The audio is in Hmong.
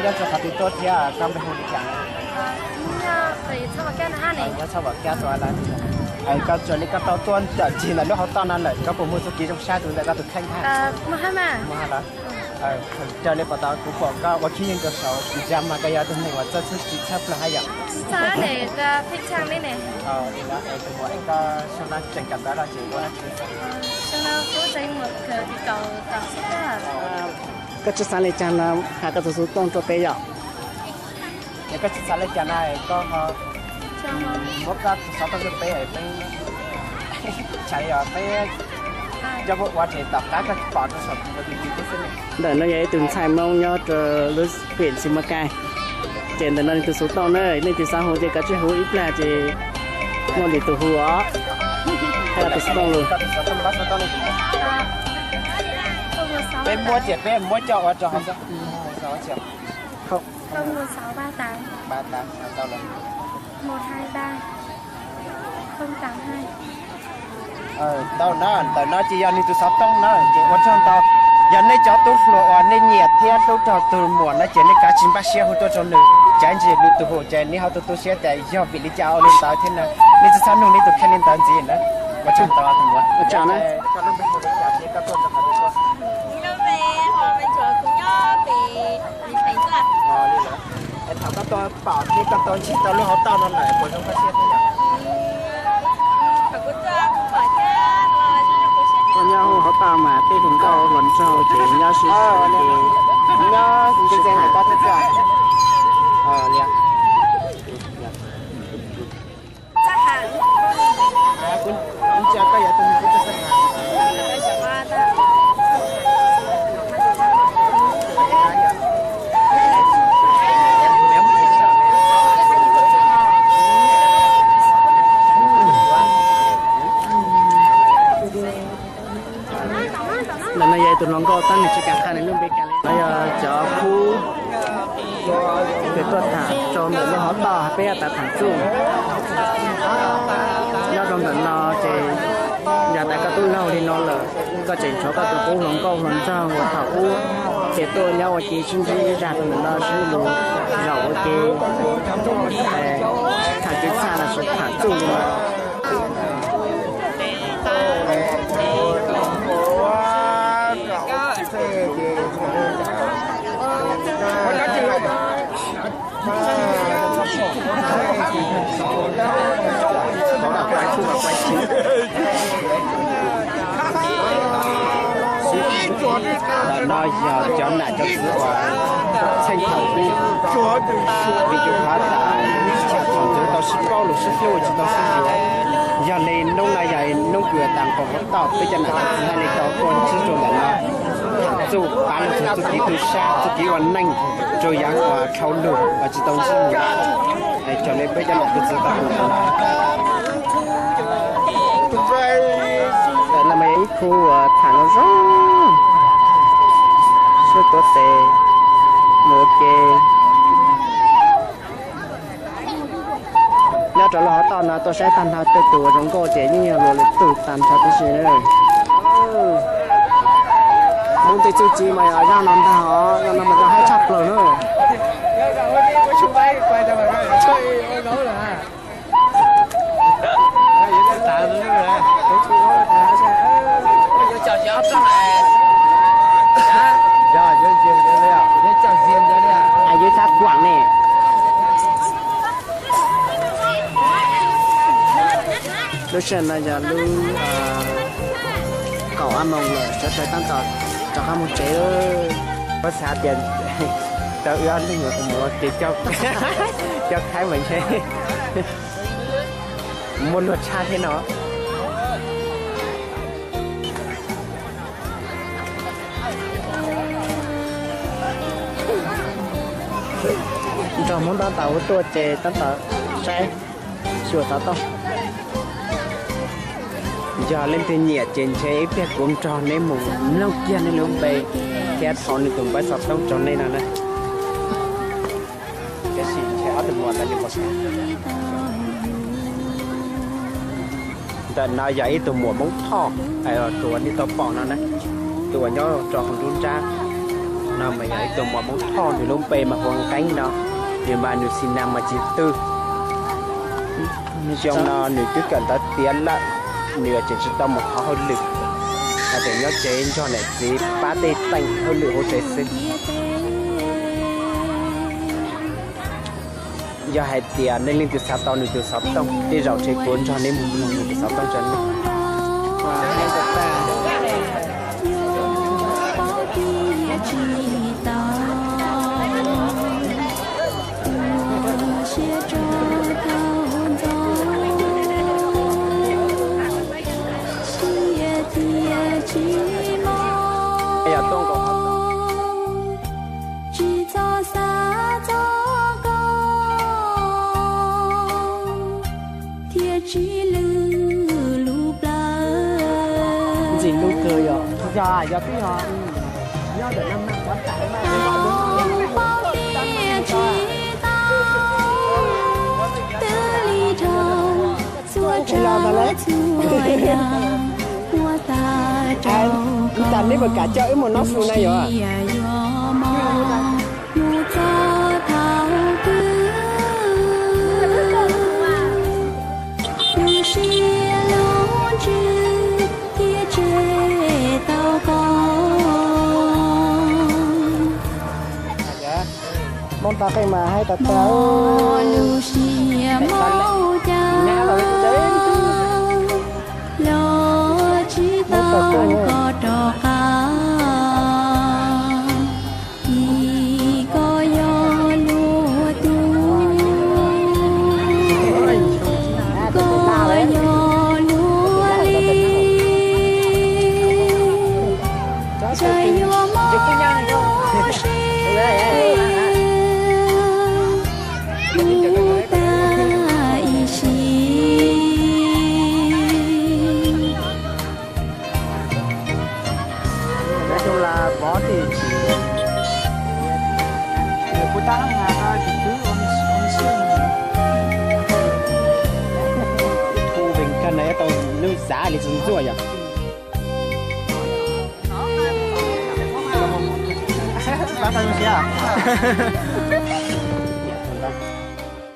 Koj txog qhov twg tuaj thiab koj npe hu li cas? Nyob Txhob Vam Kab tuaj lawm. Koj raws li koj tau tuaj ntawm txij ntawm lub hauv toj no lawm, koj puas muaj txuj kev zoo sab tus ntawm koj tus kheej hab? Raws li puas tau kuv pom koj ua khib yeej rau saud, ntsia mas koj yog tus neeg uas txawj txhawb txhawj plaws hab yom? Tus muam, koj xyoo no tseem kawm ntawv los ces ua dab tsi? Koj tsis xav li cas no has koj tus xov tooj rau peb yom? Yog koj tsis xav li cas no koj muab koj tus xov tooj rau peb, peb tshais os, peb coj muab ua ces tom qab koj pom rau saum tus YouTube xwb ne. Ntawm no yog ib tug ntxhais Hmoob nyob rau lub huyện Simacai. Ces ntawm no nws tus xov tooj na, leej twg xav hu ces kav tsij hu ib plag ces muaj lwm tus hu os. Hais tus xov tooj lus. Peb muab ces peb muab coj ua rau hauv xwb. Tau na, ntawm no ces yog nws tus xov tooj na ces ua tsaug ntau. Yog nej cov tub hluas uas nej nyiam thiab hlub rau tus muam no ces nej kav tsij npaj siab hu tuaj rau nws. Cav ntsis lwm tus hu ces nej ho tu tu siab tias yog vim li cas ua li ntawd thiab na. Nej tsis txhob nug nej tus kheej li ntawd ntxiv na. Ua tsaug ntau tus muam. Thaum koj tuaj pom thiab koj tuaj ntsib tau lub hauv toj no lawm puas zoo koj siab thiab yom? Koj nyob hauv toj mas tej hluas nkauj hluas nraug ces nyob sib nyob sib tham. Ntawm no yog ib tug hluas nkauj tab nws tsis kam qha nws lub npe kiag li. No yog cov khub ces tuaj tham rau ntawm lub hauv toj peb yuav tas tham txuj. Nyob rau ntawm no ces yog tas koj tub laug li no lawm, koj tseem tshuav koj tus qub hluas nkauj hluas nraug uas thaum ub ces tuaj nyob ua ke sib ntsib ib zag rau ntawm no sib lus zaum ua ke tham kev txhaj los sis tham txuj li no. Ntawm no yog cov nam cov txwv uas txheej thaum ub, vim yus qhov tas thaum ntawd tau sib paub lus sib hlub tsis tau sib yuav. Yog li hnub no yog hnub kws tas nqos hauv toj peb cov nam cov txwv haj li tau tuaj ntsib rau ntawm no, tham txuj pav lug txug txuj kev tub sab txuj kev ua neej rau yaav uas dhau lug uas tsis tau ntsib mus. Raws li peb cov nam cov txwv tau hu ntawm no. Ntawm no mas yog ib khub uas tham zoo zoo, sib tuav tes mus ua ke. Nyob rau lub hauv toj no tuaj saib tag nrho tej tus uas zoo nkauj ces yeej yog luag lwm tus tag nrho tib si na. Hmoob tej txuj ci mas yog zaj no ntag os, zaj no mas zoo haib tshaj plaws na. Yuav txhab kuam ne. Lub sij hawm no yog lub kaum ob moos lawm, sawv daws tab tom rov qab mus tsev. Puab xav tias tau wb ob leeg mus ces coj khaib mas ntshe muaj luag tshaj thiab no. Nrog Hmoob tab tom ua tuaj ces tab tom saib xyuas xov tooj. Yog leej twg nyiam ces ntshe ib pliag kuv nrog neb mus mloog kiag neb lub npe thiab thov nws tus npawb xov tooj rau neb no na. Tab sis ntshe ob tug muam ntawd nws pom. Ntawm no yog ib tug muam Hmoob Thoj, tus uas nej tau pom no na, tus uas nyob rau hauv nruab nrab. No mas yog ib tug muam Hmoob Thoj, nws lub npe mas hu ua Nqeeb no, nws mas nws xis nas mas tsis twg. Xyoo no nws twb kawm ntawv tiav lawm, nws tseem tsis tau mus thov hauj lwm, hais tias nyob tsev nrog niam txiv pab tej teem hauj lwm hauv tsev xwb. Yog hais tias nej leej twg xav tau nws tus xov tooj, tej zaum ntshe kuv nrog nej mus nug nws tus xov tooj tso nawb. Tsis txhob xav txog koj thiaj tsis lwj lub plawv. Ntxim hlub kawg yog, yog, yog twb yog, yog ntawm no mas qhov tas mas paub tias tsis tau, twb li dhau txhua tsav txhua yam ua tag rau koj. Ib pliag neb puas kam coj wb mus noj su na yom? Lub siab yuav mos mus txog thaum twg, lub siab lub ntsws thiaj tseg tau koj. Hmoob tag qeej mas hais tag tag. Lub siab mob cas los tsis tau koj rov qab, vim koj yog luag tug, koj yog luag li. Txawm yuav mob lub siab mus tag ib sim. Ib tug vees kag no tau lub xav li txuas ntxuaj yom.